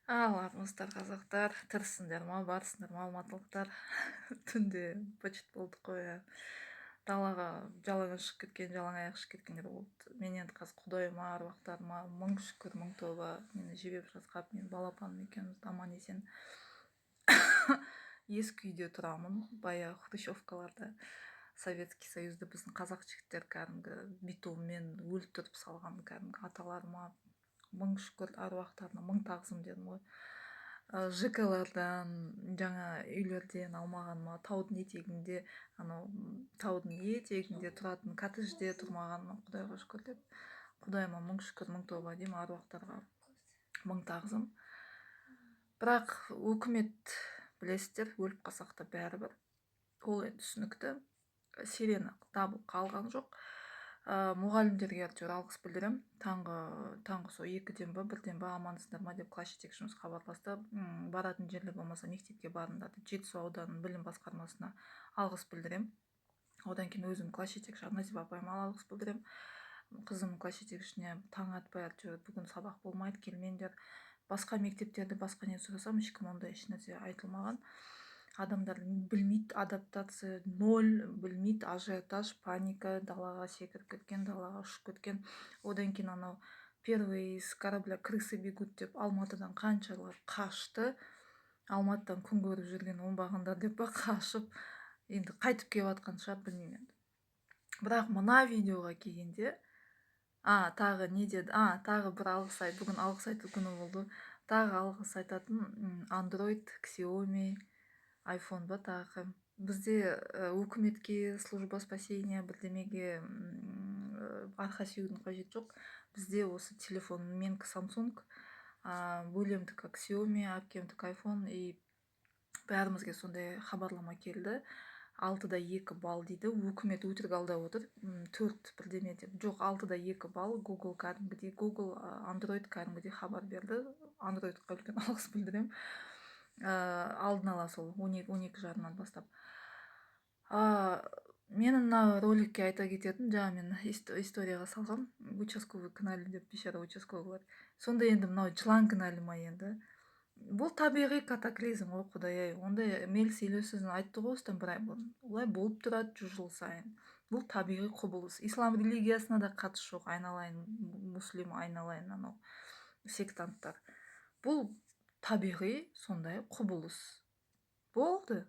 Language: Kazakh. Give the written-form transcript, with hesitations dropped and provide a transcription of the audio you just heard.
Ал, армысыздар, қазақтар! Тірісіңдер ма, барсыңдар ма, алматылықтар? Түнде быт болдық қой, иә. Далаға жалаңаш шығып кеткен, жалаң аяқ шығып кеткендер болды. Мен енді қазір құдайыма, аруақтарыма мың шүкір, мың тоба, мені жебеп жасқап, мен балапаным екеуміз аман есен ескі үйде тұрамын. Баяғы хрущевкаларда, Советский Союзда біздің қазақ жігіттер кәдімгі бетонмен өлтіріп салған. Кәдімгі аталарыма мың шүкір, аруақтарына мың тағзым дедім ғой. ЖКлардан, жаңа үйлерден алмағаныма, таудың етегінде, анау таудың етегінде тұратын коттеджде тұрмағаныма құдайға шүкір деп, құдайыма мың шүкір, мың тоба деймін, аруақтарға мың тағзым. Бірақ өкімет, білесіздер, өліп қалсақ та бәрібір, ол енді түсінікті. Сирена дабыл қалған жоқ. Мұғалімдерге әйтеуір алғыс білдіремін. Таңғы сол 2-ден ба, 1-ден ба, «Амансыңдар ма?» деп класс жетекшіміз хабарласты. «Баратын жерлер болмаса, мектепке барыңдар» деп. Жетісу ауданының білім басқармасына алғыс білдіремін. Одан кейін өзім класс жетекші Назиба апайыма алғыс білдіремін. Қызым класс жетекшісіне таң атпай әйтеуір «Бүгін сабақ болмайды, келмеңдер». Басқа мектептерде, басқа не сұрасам, ешкім ондай ешнәрсе айтылмаған. Адамдар білмейді, адаптация ноль, білмейді, ажиотаж, паника, далаға секіріп кеткен, далаға ұшып кеткен. Одан кейін анау «первый из корабля крысы бегут» деп Алматыдан қаншалар қашты. Алматыдан күн көріп жүрген оңбағандар деп па, қашып енді қайтып келіп жатқан шығар, білмеймін енді. Бірақ мына видеоға келгенде, тағы не деді, тағы бір алғыс айт, бүгін алғыс айту күні болды. Тағы алғыс айтатын Android, Xiaomi, iPhone ба тағы. Бізде өкіметке, служба спасения бірдемеге арқа сүйеудің қажеті жоқ. Бізде осы телефон, менікі Samsung, бөлемдікі Xiaomi, әпкемдікі iPhone, и бәрімізге сондай хабарлама келді: 6,2 балл дейді. Өкімет өтірік алдап отыр, 4 бірдеме деп. Жоқ, 6,2 балл. Google кәдімгідей, Google, Android кәдімгідей хабар берді. Андроидқа үлкен алғыс білдіремін. Алдын ала сол 12, 12:30-нан бастап. Менің мына роликке айта кететін, жаңа мен историяға салғам, «Участковый кінәлі» деп, бейшара участковыйлар. Сонда енді мынау жылан кінәлі ма енді? Бұл табиғи катаклизм ғой, құдай ай. Ондай Мелс Елеусізін айтты ғой осыдан бір ай бұрын, олай болып тұрады 100 жыл сайын, бұл табиғи құбылыс. Ислам религиясына да қатысы жоқ, айналайын муслим, айналайын анау сектанттар. Бұл табиғи сондай құбылыс болды.